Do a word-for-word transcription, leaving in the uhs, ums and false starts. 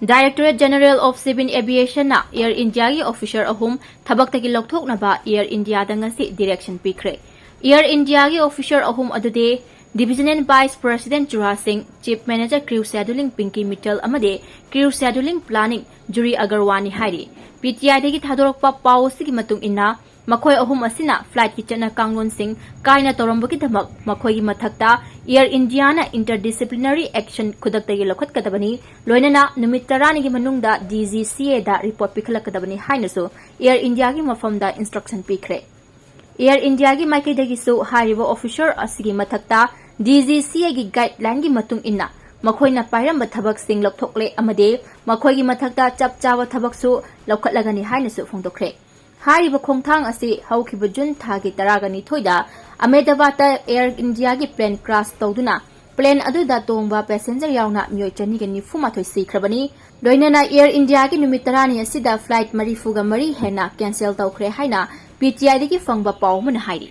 Directorate General of Civil Aviation ꯅ Air India ꯒꯤ officer ꯑꯍꯨꯝ ꯊꯕꯛꯇꯒꯤ ꯂꯧꯊꯣꯛꯅꯕ Air India ꯗ ꯉꯁꯤ direction ꯄꯤꯈ꯭ꯔꯦ꯫ Air India ꯒꯤ officer ꯑꯍꯨꯝ ꯑꯗꯨꯗꯤ Divisional Vice President ꯆꯨꯔꯥ ꯁꯤꯡ, Chief Manager Crew Scheduling ꯄꯤꯡꯀꯤ Mittal ꯑꯃꯗꯤ Crew Scheduling Planning ꯖꯨꯔꯤ ꯑꯒꯔꯋꯥꯅꯤ ꯍꯥꯏꯔꯤ꯫ P T I ꯗꯒꯤ ꯊꯥꯗꯣꯔꯛꯄ ꯄꯥꯎ ꯑꯁꯤꯒꯤ ꯃꯇꯨꯡ ꯏꯟꯅ, ꯃꯈꯣꯏ ꯑꯍꯨꯝ ꯑꯁꯤꯅ flight ꯀꯤ ꯆꯠꯅ ꯀꯥꯡꯂꯣꯟꯁꯤꯡ ꯀꯥꯏꯅ ꯇꯧꯔꯝꯕꯒꯤꯗꯃꯛ ꯃꯈꯣꯏꯒꯤ ꯃꯊꯛꯇ Air India ꯅ interdisciplinary action ꯈꯨꯗꯛꯇꯒꯤ ꯂꯧꯈꯠꯀꯗꯕꯅꯤ, ꯂꯣꯏꯅꯅ ꯅꯨꯃꯤꯠ ꯇꯔꯥꯅꯤꯒꯤ ꯃꯅꯨꯡꯗ D G C A the report ꯄꯤꯈꯠꯂꯛꯀꯗꯕꯅꯤ ꯍꯥꯏꯅꯁꯨ Air India ꯒꯤ ꯃꯐꯝꯗ instruction ꯄꯤꯈ꯭ꯔꯦ꯫ Air India ꯒꯤ ꯃꯥꯏꯀꯩꯗꯒꯤꯁꯨ ꯍꯥꯏꯔꯤꯕ officer ꯑꯁꯤꯒꯤ ꯃꯊꯛꯇ D G C A ꯒꯤ guideline ꯒꯤ ꯃꯇꯨꯡ ꯏꯟꯅ ꯃꯈꯣꯏꯅ ꯄꯥꯏꯔꯝꯕ ꯊꯕꯛꯁꯤꯡ ꯂꯧꯊꯣꯛꯂꯦ ꯑꯃꯗꯤ ꯃꯈꯣꯏꯒꯤ ꯃꯊꯛꯇ ꯆꯞ ꯆꯥꯕ ꯊꯕꯛꯁꯨ ꯂꯧꯈꯠꯂꯒꯅꯤ ꯍꯥꯏꯅꯁꯨ ꯐꯣꯡꯗꯣꯛꯈ꯭ꯔꯦ꯫ ꯍꯥꯏꯔꯤꯕ ꯈꯣꯡꯊꯥꯡ ꯑꯁꯤ ꯍꯧꯈꯤꯕ ꯖꯨꯟ ꯊꯥꯒꯤ ꯇꯔꯥꯒ ꯅꯤꯊꯣꯏꯗ ꯑꯍꯃꯦꯗꯕꯥꯗꯇ Air India ꯒꯤ plane crash ꯇꯧꯗꯨꯅ plane ꯑꯗꯨꯗ ꯇꯣꯡꯕ passenger ꯌꯥꯎꯅ ꯃꯤꯑꯣꯏ ꯆꯅꯤꯒ ꯅꯤꯐꯨ ꯃꯥꯊꯣꯏ ꯁꯤꯈ꯭ꯔꯕꯅꯤ꯫ ꯂꯣꯏꯅꯅ Air India ꯒꯤ ꯅꯨꯃꯤꯠ ꯇꯔꯥꯅꯤ ꯑꯁꯤꯗ flight ꯃꯔꯤꯐꯨꯒ ꯃꯔꯤ ꯍꯦꯟꯅ cancel ꯇꯧꯈ꯭ꯔꯦ ꯍꯥꯏꯅ P T I ꯗꯒꯤ ꯐꯪꯕ ꯄꯥꯎ ꯑꯃꯅ ꯍꯥꯏꯔꯤ꯫